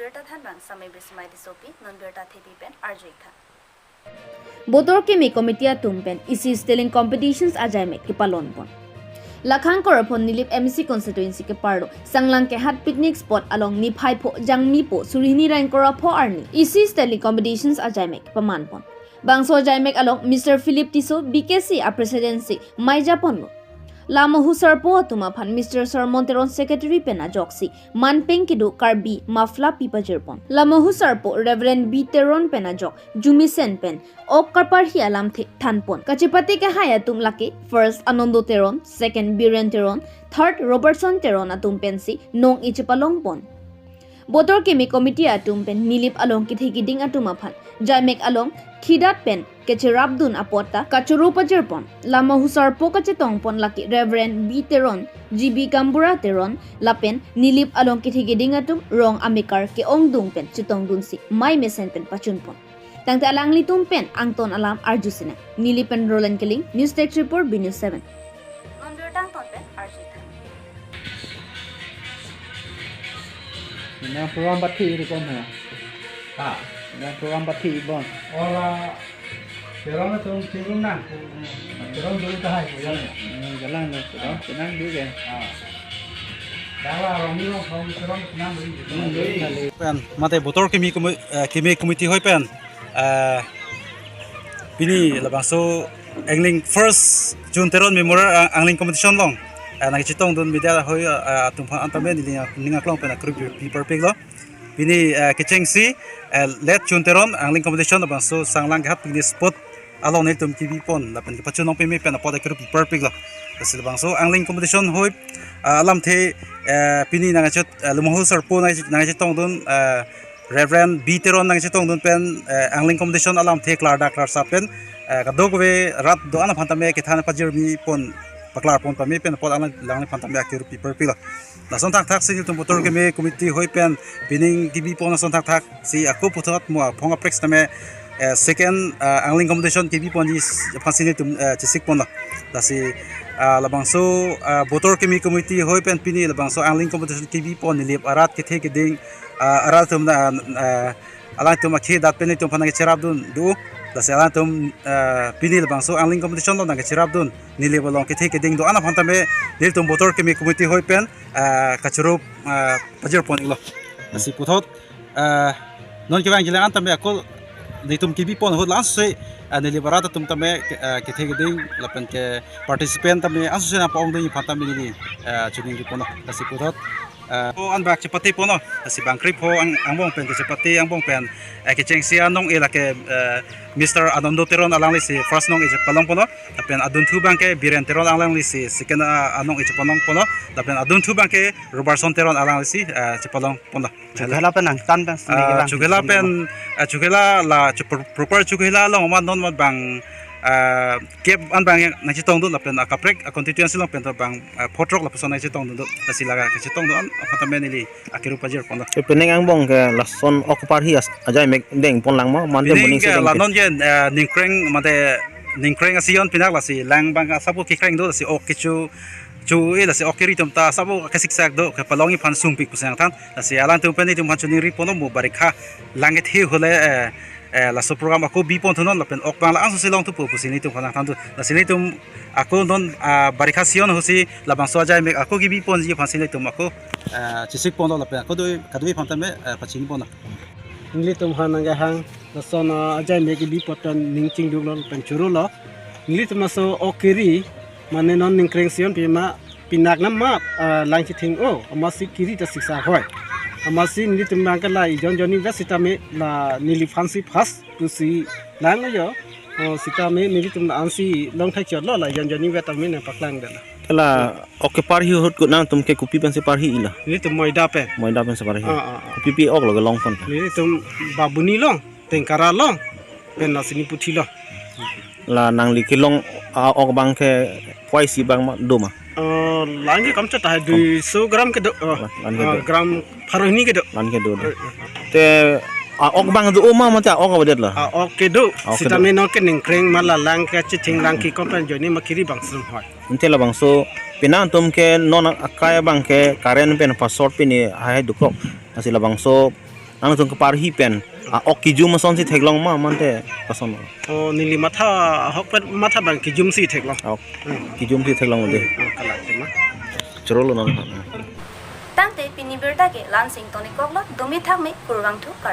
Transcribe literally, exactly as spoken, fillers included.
Birta thanbang Samai Bismai Tissopi, non birta thepi pen arju-ik tha. Botor Keme Committee atum pen isi styling competitions ajaimek kepalon pon. Lakhang Korapho Nilip M A C constituency keparlo Sanglang Kehat picnic spot along niphai pho Jangmi po suri hini ra ingkoi ra pho arni isi styling competitions ajaimek kepaman pon. Bangso ajaimek along Mister Philip Tisso B K C a president si maija ponlo. Lamahusarpo atum aphan Mister Sermon Teron secretary pen ajoksi manpeng kedo Karbi muffler pi pajir pon. Lamahusarpo Reverend B Teron pen ajok jumisen pen ok kaparhi alamthe than pon. Kachepate kehai atum lake first Anando Teron, second Biren Teron, third Robertson Teron atum pensi nong-e chepalong pon. Botor Keme Committee atum pen Nilip along kethe keding atum aphan jaimek along khidat pen kecherapdun apot ta kachoro pajir pon. Lamahusarpo kachetong pon lake Reverend B Teron, G B Gambura Teron lapen Nilip along kethe keding atum rong amekar ke-ongdung pen chetongdunsi mai mesen pen pachun pon. Tangte alanglitum pen angton alam arju sinang. Nilip pen Roland Killing, News Desk Report, B News seven. Non birta angton pen arju-ik tha. Nang program bathi iri kon ho. Ha. Nang program bathi ibon. Ora, Teron atum chingrum nang. Teron dulu tahai ko jalan. Hmm, jalan lo, Teron, tenang dulu ya. Ha. Dawa orang ni orang Teron tenang dulu. Hmm, dulu kali. Pen, mate Botor Keme Komi-, eh, Keme Committee hoi pen, eh, pini labangso angling first June Teron Memorial, eh, angling competition along, eh, nangchetongdun media hoi, eh, atum aphan antame neli ning aklong pen akuru pi parpiklo. Pini, eh, kechengsi, eh, late June Teron angling competition labangso Sanglang Kehat picnic spot along nelitum kebi pon lapen kepachunong peme pen apot akuru pi parpiklo. Lasi labangso angling competition hoi, eh, alamthe, eh, pini nangchet, eh, Lamahusarpo nang, nangchetongdun, eh, Reverend B Teron nangchetongdun pen, eh, angling competition alamthe klardak klarsap pen, eh, kadokave rat do-an aphan tame kethan pajirmi pon paklar pon pame pen apot alang, alangli aphan tame akuru pi parpiklo. Lason thakthak si nelitum Botor Keme Committee hoi pen pining kebi pon lason thakthak si ako puthot mo aphong aprek tame, eh, second, eh, angling competition kebi ponji aphansi nelitum, eh, chesik ponlo. Lasi, ah, labangso, ah, Botor Keme Committee hoi pen pini labangso angling competition kebi pon Nilip arat kethe keding, ah, arat atum na, ah, alangtum akhei adat pen nelitum aphan nangcherapdun do. Lasi alangtum, eh, pini labangso angling competition along nangcherapdun Nilip along kethe keding do-an aphan tame nelitum Botor Keme Committee hoi pen, eh, kachoro, eh, pajir pon-iklo. Lasi puthot, eh, non kevang jilang an tame ako nelitum kebi pon ahut langsose, eh, Nilip arat atum tame, eh, kethe keding lapen ke participant tame langsose nangpa-ongdunji aphan tame neli, eh, choningri ponlo. Lasi puthot, eh, pho anbak chepate ponlo. Lasi bang krepho ang, angbong pen kechepate angbong pen, eh, kechengsi anong-e lake, eh, Mister Anando Teron alanglisi first nong-e chepalong ponlo. Lapen adunthu abangke Biren Teron alanglisi second, eh, anong-e chepalong ponlo. Lapen adunthu abangke Robertson Teron alanglisi, eh, chepalong ponlo. Chokhela pen nangtan pen sini Ah, kelang. Chokhela pen, ah, Chokhela la, cho-, pro-, proper Chokhela along amat non amat bang, ah, kep an bang nangchetongdun lapen akaprek a constituency along pen to bang, ah, photrok lapuson nangchetongdun do. Lasi la kachetongdun an aphan tame neli akuru pajir ponlo. Ke penang angbong ke lason ok parhi as-, ajaimek deng ponlang mo, mande Pining boning ke si deng la ke. Non ke, ah, ningkreng mate ningkreng asion pinak lasi lang bang asap kekreng do lasi ok kecho cho-e lasi ok keri atum ta asap kesiksak do kepalongji aphan sumpik pusi nangthan. Lasi alangtum pen nelitum aphan choningri ponlo mo barikha lang kethe ahut le, eh, eh, laso program ako bi pon thunon lapen ok bang la-angso si longthupo pusi nelitum aphan nangthan do. Lasi nelitum ako non, ah, barikha season ahut si labangso ajaimek ako kebi ponji aphansi nelitum ako, ah, chesik ponlo lapen ako do kadokave aphan tame, eh, pachini ponlo. Nelitum aphan nangkehang lason, ah, ajaimek kebi apot pen ning chingduklo pen chorolo. Nelitum laso ok keri mane non ningkreng season pima pinak nama, ah, lang chetheng-o, amatsi keri ta siksa hoi. Amatsi nelitum abangke la ejon jonni vet sitame la neli aphansi first pusi lang yo. Oh, sitame nelitum ansi longthek chotlo la ejon jonni vet tame nangpaklangdetlo. Te la ok keparhi ahut ko nangtum ke kopi pensi parhi-ilo? Nelitum moida pen. Moida pensi parhi. Ah, ah, ah. Kopi pi ok lo kelong pon? Nelitum babuni long, tengkara long, pen lasi niputhi long. La nangli kelong a-ok abangke poi isi abang ma, do ma? Eh, lang ke kam chot tahai dui so gram kedo. Oh, La-, lang kedo. Ah, gram pharo hini kedo. Lang kedo do. Eh, eh. Te a-ok abang do ma mate a-ok avedetlo? A-ok kedo. A-ok kedo. Sitame non ke ningkreng ma la lang kachetheng lang kekom pen ajoine ma keri bang sung hoi. Ante labangso penang atum ke non akai abangke current pen pasor pini hai hai dukrok. Lasi labangso Nang jong keparhi pen. A, ok kijum asonsi theklong ma mante kason. O, neli matha ahokpet matha abang kijumsi theklong. Ok. Hmm. Kijumsi theklong de. Hmm, kalang tema. Chorolo nang. Tangte pini birta ke la-ansi ingtonikoklo, dumi thakmi, kurvangthu kar.